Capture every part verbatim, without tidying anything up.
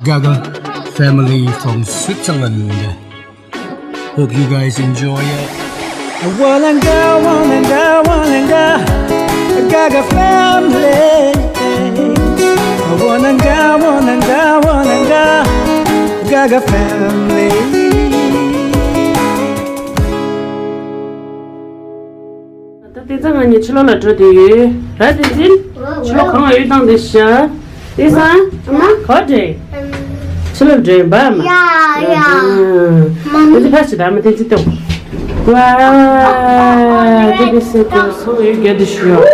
Gaga family from Switzerland. Hope you guys enjoy it. Walanga, walanga, walanga, Gaga family. Walanga, walanga, walanga, Gaga family. ད་དེ་ཚང་ང་གཉིས་ཕྱི་ལོགས་ལ་འགྲོ་དུས་ཡོད་ར། དེ་འཛིན་ཕྱི་ལོགས་གང་ལ་ཡོད་སྟངས་དེ་ཤ། དེ་སང་ཨ་མ་ག་འདྲེ་ཕྱི་ལོགས་འགྲོ་ཡིན་པ་ཨ་མ། ཡ་ཡ། དེ་ཚོ་ཕ་ཞིག་ད་མ་དེ་ཚོ་ཏོ། ཝ། དེ་དེ་སེ་ཏོ་སོ་ཡོད་རྒྱ་དེ་ཤི་ཡོད།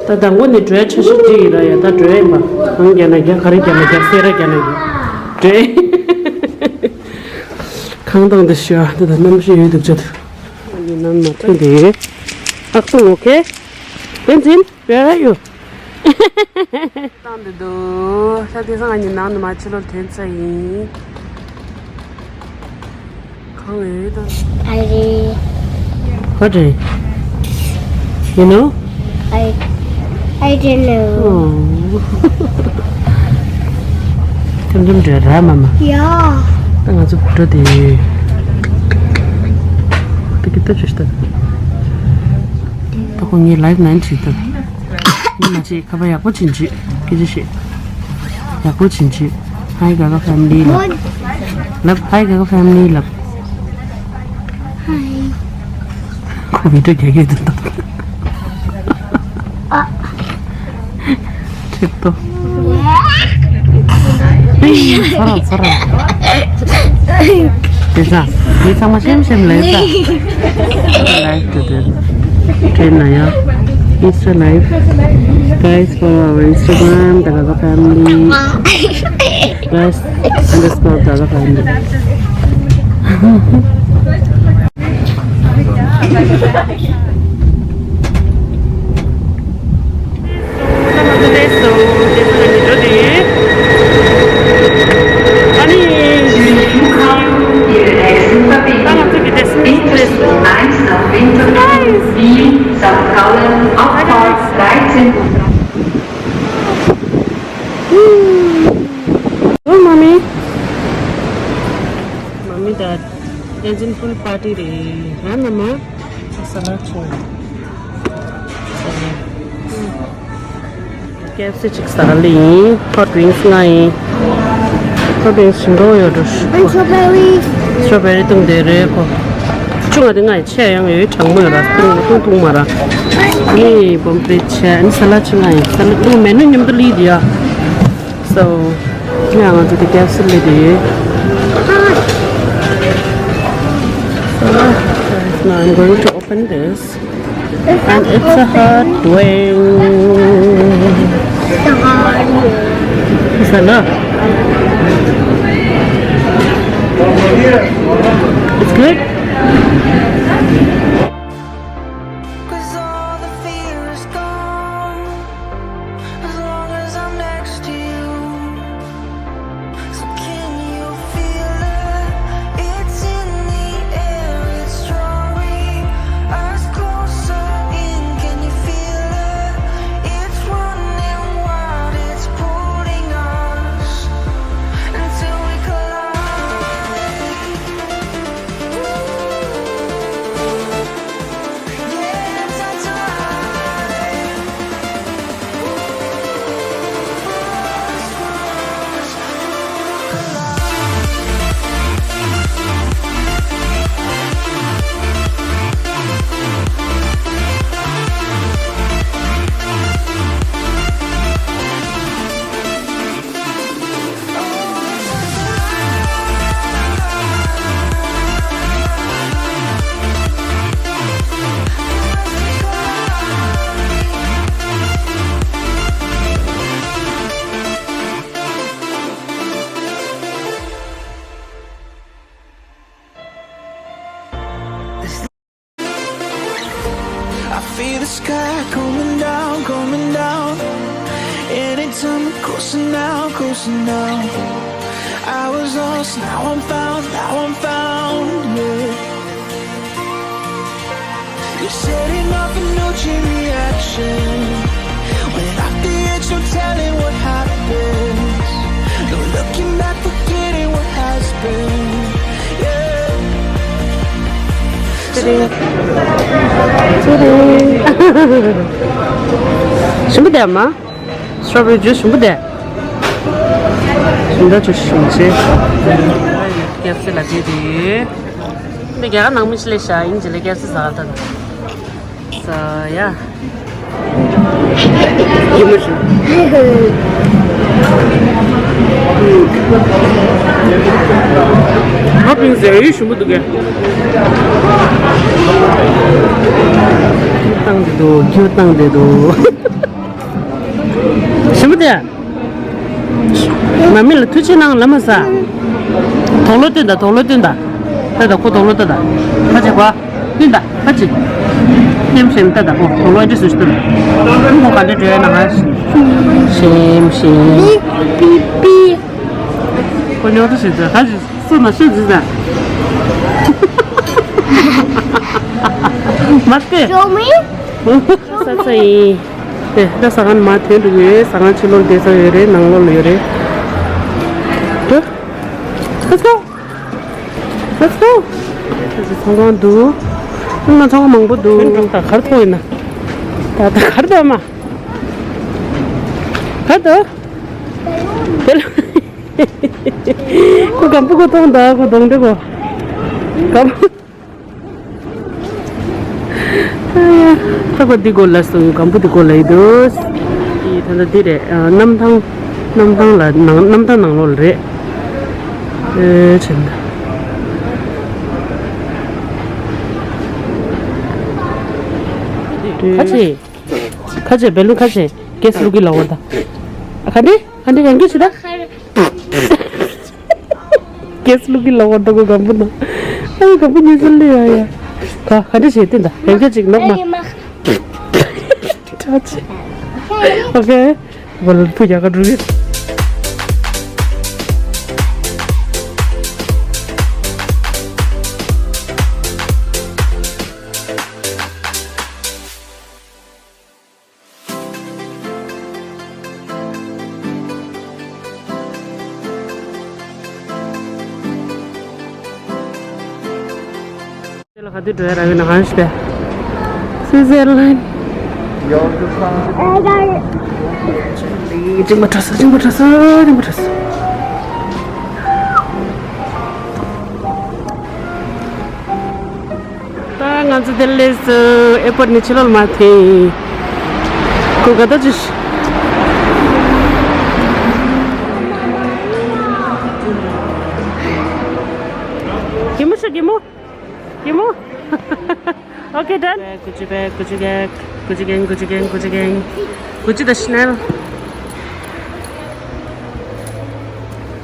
ད་དང་པོ་ནས་འགྲོ་ཡ་འཆར་གཞི་བྲིས་ཡིན་ར། ཡ་ད་འགྲོ་ཡ་ཡིན་པ། གང་རྒྱ་ན་རྒྱ་ག་རེ་རྒྱ་ན་རྒྱ་སེ་ར་རྒྱ་ན་རྒྱ་འགྲོ་ཡ། གང་དང་དེ་ཤི་ཡོད། དེ་ད་གནམ་གཤིས་ཡོད་འདུག་ཅག་ཨ་ནི་ནམ་མ་ཐོན་དེ་ཨག་ཏུང་ཨོ་ཁེ། བསྟན་འཛིན་where are you? བཏང་འདི་འདུག་ད་དེང་སང་ང་གཉིས་ནང་ནས་མ་ཕྱི་ལོགས་ཐོན་ཚར་ཡིན། གང་ཡོད་དང་། I did. What did? You know? I, I didn't know. Oh. ཐེམ་ཐེམ་འདྲ་ར་མ་མ། ཡ། ད་ང་ཚོ་འགྲོ་དེ་ཡོད། ད་ཀི་ཏ་ཅུ་ཤི་ད། ད་ཁོ་ངའི་live ནང་བྲིས་ད། ཡིན་མ་བྱེད་ཁ་པར་ཡག་པོ་བྱིན་བྱེད་སྐད་ཆ་བཤད། ཡག་པོ་བྱིན་བྱེད། Hi Gaga family ལབ། ལབ། Hi Gaga family ལབ། Hi. ཁོ་བི་ཌིའོ་རྒྱག་གི་འདུག་ཨ། ཁྲིད་དོ། ཚོར་ར་ཚོར་ར། དེ་ཚ། མི་ཚང་མ་ཤེམ་ཤེམ་ལས་ཚ། Live today. Train na ya. Insta live. Guys, follow our Instagram, the Gaga family. Guys underscore Gaga family. Oh, mommy. Mommy, dad. Engine full party re. Ha, mama? Salad choi. K F C གཅིག་ཟ་ག་ལ་ཡིན། Hot wings ལྔ་ཡིན། Hot wings ཞིམ་པོ་ཡོད་འགྲོ། And strawberry. Strawberry བཏུང་དེ་རེད་ཁོ། ཆུང་བ་དེ་ལྔ་ཡིན། ཆེ་ཡང་ཡོད། གྲང་མོ་ཡོད་ར། བཏུང་བཏུང་བཏུང་མ་ར། ནི་བོམ་པེ་ཆེ། ཨ་ནི་ས་ལ་ཆུང་ང་ཡིན། ས་ལ་བཏུང་མེ་ནུ་མཉམ་དུ་ལི་དེ་ཡ། So yeah, ང་ཚོ་དེ་K F C ལ་དེ་ཡོད། So now I'm going to open this. And it's a hot wing. It's a lot. It's good? Cause all the fear is gone as long as I'm next to you. So can you feel it? It's in the air, it's drawing us closer in. Can you feel it? It's running wild, it's pulling us until we collide. I feel the sky coming down, coming down. Anytime we're closer now, closer now. I was lost, now I'm found, now I'm found, yeah. You're setting off a new chain reaction. When at the edge, no telling what happens. No looking ཞིམ་པོ་དེ་མ། སི་ཊོ་བེ་རི་ཇུས་ཞིམ་པོ་དེ། ཞིམ་པོ་ཆུ་ཞིམ་ཆེ། ཀེ་ཨེཕ་སི་ལ་དེ་དེ་ཡོད། འདི་རྒྱ་གར་ནང་མི་ཞིག་ལས་ཤ་ཡིན་གྱི་ལས་ཀེ་ཨེཕ་སི་ཟ་ད། ས་ཡ། ཧ་པིང་ཟེར་ཡིག་ཞུ་མི་འདུག་གས། ཁྱོད་བཏང་དེ་འདུག་ཁྱོད་བཏང་དེ་འདུག་ཞུ་མི་དེ། མ་མི་ལ་ཐུགས་རྗེ་གནང་ལ་མ་ཟ། དོག་ལོ་སྟོན་ད་དོག་ལོ་སྟོན་ད། ད་ད་ཁོ་དོག་ལོ་ད་ད། ཁ་ཆེ་བ། སྟོན་ད་ཁ་ཆེ། ཉམས་ཞིམ་ད་ད་ཁོ་དོག་ལོ་ཨ་ཅེ་སུ་ཞིག་སྟོན། ཁོ་ག་འདྲ་འགྲོ་ཡ་ན་ང་ཞིམ་ཞིམ། པི་པི་པི། ཁོ་ཉོ་ཐུ་ཞིག་ད་ཁ་ཆེ་སུ་ན་ཤོད་ཟི་ད། མ་སྟེ། Show me. ས་ཚ་ཡིན། དེ་ད་ཟ་ཁང་མ་ཐོན་འདུག་ཡོད། ཟ་ཁང་ཕྱི་ལོགས་བསྡད་ས་ཡོད་རེད། ནང་ལོགས་ལ་ཡོད་རེད། དེ། Let's go. Let's go. ཚོང་ཁང་འདུག་ང་ཚོང་ཁང་མང་པོ་འདུག་ད་གར་ཐོག་ཡིན་ན། ད་ད་གར་ཐོག་མ། གར་ཐོག་དེ་ལ། ཁོ་གམ་པུ་ཁོ་ཐོང་ད་ཁོ་གདོང་འདྲེ་ཁོ། གམ་པུ། ད་གོ་འདི་གོ་ལ་སོང་། གམ་པུ་འདི་གོ་ལ་ཡི་འདུག་ཨི་ད་ལྟ་འདི་རེད། ཨ། གནམ་ཐང་། གནམ་ཐང་ལ་ནང་། གནམ་ཐང་ནང་ལོགས་ལ་རེད། ཨེ་ཆེན་ད། ཁ་ཆེ། ཁ་ཆེ་བེ་ལུ་ཁ་ཆེ། གེ་སི་ལུག་གི་ལ་འོ་ད། ཨ་ཁ་འདི། ཁ་འདི་ཡང་གི་ཆི་ད། གེ་སི་ལུག་གི་ལ་འོ་ད་གོ་གམ་པུ་ན། ཨ་གམ་པུ་ཉི་ཟེར་ལི་ཡ་ཡ། ཁ་ཁ་འདི་ཆེ་ཏི་ད། ཡང་གི་ཅིག་ནོག་མ། ཁ་ཆེ། ཨོ་ཁེ། བལ་པུ་ཡ་ག་འགྲུ་གི། དེ་ལ་ག་དུས་འགྲོ་ཡ་རག་གི་ན་གང་ཞིག་པས། སུའི་ཛར་ལན། རིང་པོ་འགྲོ་སོང་། རིང་པོ་འགྲོ་སོང་། རིང་པོ་འགྲོ་སོང་། ད་ང་ཚོ་དེར་སླེབས་སོང་། ཨེར་པོར་ཊི་ནས་ཕྱི་ལོགས་ལ་མར་ཐོན། ཁོ་ག་ད་ཅི་ཞིག་གད་མོ་ཤོར། གད་མོ། གད་མོ། Okay, done. Gucci bag, Gucci bag, Gucci gang, Gucci gang, Gucci gang. Gucci the Chanel.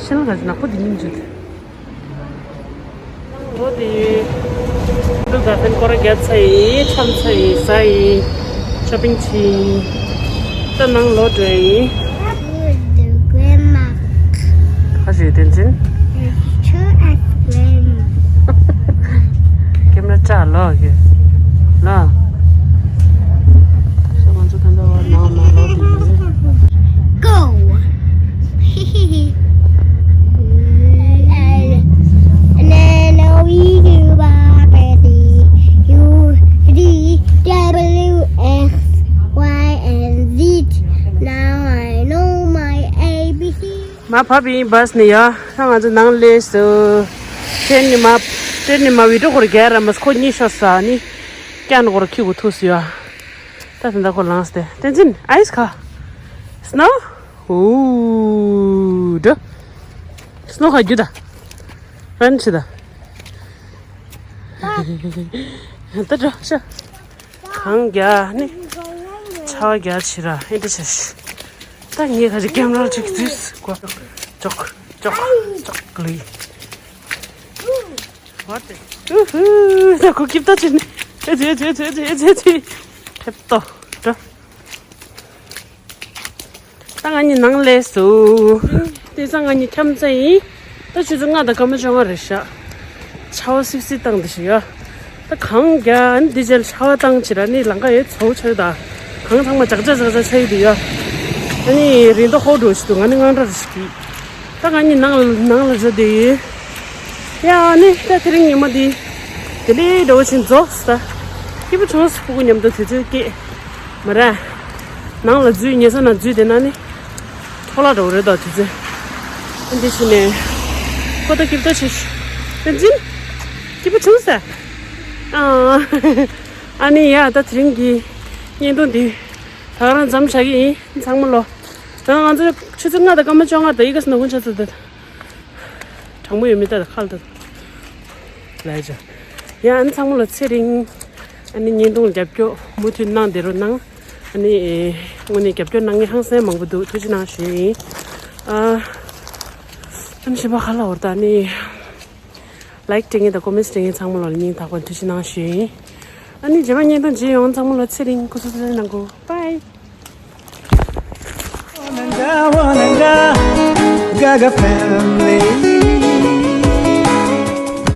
Chanel ག་ཅི་ནག་པོ་འདི་མིན་ཅིག་འོ་དེ་ཡོད། འདུག་ག་ཕན་སྐོར་ར་རྒྱབ་ཚར་ཡིན། འཁྱམ་ཚར་ཡིན། ཟ་ཡིན། ཤོ་པིང་བྱས་ཡིན། ད་ནང་ལོག་འགྲོ་ཡིན། Who is the grandma? ཁ་ཞིག་བསྟན་འཛིན། It's true as grandma. ཀེམ་ར་བཅག་ལོག་གི་ལ། ང་ཚོ་ད་ལྟ་བར་ནང་མ་ལོག་འདུག Go. And then we do a crazy U D W X Y and Z. Now I know my A B C. མ་བབས་ཡིན་བས་ནི་ཡ། ད་ང་ཚོ་ནང་སླེབས་སོང་། ཏྲེན་ནི་མ། ཏྲེན་ནི་མ་བི་ཌི་ཡོ་ཁོ་ར་རྒྱག་ར་མ་སོང་། ཁོ་གཉིད་ཤོར་ས་ནི། ཀྱང་ཁོ་ར་ཁྱི་གུ་ཐུག་སོང་ཡ། ད་དེ་འདྲ་ཁོ་ལངས་ཏེ། བསྟན་འཛིན། ཨའིས་ཁ། སི་ནོ། ཨུ། འགྲོ། སི་ནོ་ཁ་རྒྱུག་ད། རན་ཆི་ད། ད་འགྲོ་ཤ། གང་རྒྱག་ནི། ཆ་རྒྱག་ཕྱི་ར་ཨེ་འདྲ་བྱ་ཤི། ད་ངས་ཁ་ཅིག་ཀེམ་ར་ཅིག་བཙུགས། ཀོ། ཅོག་ཅོག་ཅོག་ལི། What the? ཨུ་ཧུ། ད་ཁོ་ཀིབ་ད་ཅི་ནི། ཨེ་ཅི་ཨེ་ཅི། ཐེབས་ཏོ། འགྲོ། ད་ང་གཉིས་ནང་སླེབས་སོང་། དེང་སང་ང་གཉིས་འཁྱམ་ཚར་ཡིན། ད་ཆུ་ཚོད་ལྔ་དང་སྐར་མ་བཅོ་ལྔ་རེད་ཤག་ཆར་པ་སིབ་སིབ་བཏང་འདི་ཞིག་ཡ། ད་གང་རྒྱག་ཨ་ནི་འདི་རྗེས་ལ་ཆར་པ་བཏང་ཕྱིར་ཨ་ནི་ལམ་ཁ་ཡོད་ཚ་པོ་ཆགས་ད། གང་ཚང་མ་ཇག་ཇག་ཇག་ཇག་ཆགས་ཡོད་འདུག་ཡ། ཨ་ནི་རི་མདོག་ཧོ་འགྲོ་ཞིག་འདུག་ང་ནི་དངངས་སྐྲག་རེ་ཞིག་གིས། ད་ང་གཉིས་ནང་ལ་ནང་ལ་འགྲོ་བསྡད་ཡོད། ཡ་ཨ་ནི་ད་དེ་རིང་ཉི་མ་འདི། དེ་ལས་འགྲོ་བ་ཆེན་རྫོགས་སོ་ད། སྐྱིད་པོ་བྱུང་སོ་ཕྲུ་གུ་མཉམ་དུ་དུས་ཚོད་སྐྱེལ། མ་ར། ནང་ལ་འཛུལ་ཉལ་ས་ན་འཛུལ་དེ་ན་ནི། འཕྲོ་བརླག་འགྲོ་གི་རེད་ད་དུས་ཚོད། ཨ་འདི་ཕྱི་ནས། ཁོ་ད་སྐྱིད་པོ་ཆེ་ཤོས། བསྟན་འཛིན། སྐྱིད་པོ་བྱུང་ས། ཨ། ཨ་ནི་ཡ་ད་དེ་རིང་གི་བརྙན་ཐུང་འདི། ད་ག་རང་མཚམས་བཞག་གི་ཡིན་ཚང་མ་ལོ། ད་ང་ཚོ་ཆུ་ཚོད་ལྔ་དང་སྐར་མ་བཅོ་ལྔ་དང་ཨི་ཀ་སི་ནང་ཁུལ་ཆ་ཚོད་དེ། གྲང་མོ་ཡོད་མེད་ལྟ་དང་ཁ་ལ་ལྟ་དང་། ལ་ཡ་ཅག་ཡ་ཨ་ནི་ཚང་མ་ལ་ཚེ་རིང་། ཨ་ནི་བརྙན་ཐུང་རྒྱབ་སྐྱོར་མུ་མཐུད་གནང་བསྡད་རོགས་གནང་། ཨ་ནི་དངོས་གནས་རྒྱབ་སྐྱོར་གནང་མཁན་ཧང་སང་མང་པོ་འདུག་ཐུགས་རྗེ་གནང་ཞུ་ཡིན། ཨ་ཨ་ནི་གཞན་པ་ག་ལ་འོར་ད་ཨ་ནི། ལའིཀ་སྤྲད་མཁན་དང་ཀོ་མེན་ཊི་སྤྲད་མཁན་ཚང་མ་ལ་སྙིང་ཐག་པ་ཐུགས་རྗེ་གནང་ཞུ་ཡིན། ཨ་ནི་རྗེས་མ་བརྙན་ཐུང་མཇལ་ཡོང་། ཚང་མ་ལ་ཚེ་རིང་སྐུ་གཟུགས་བརྟན་གནང་གོ་པའི། Gaga family.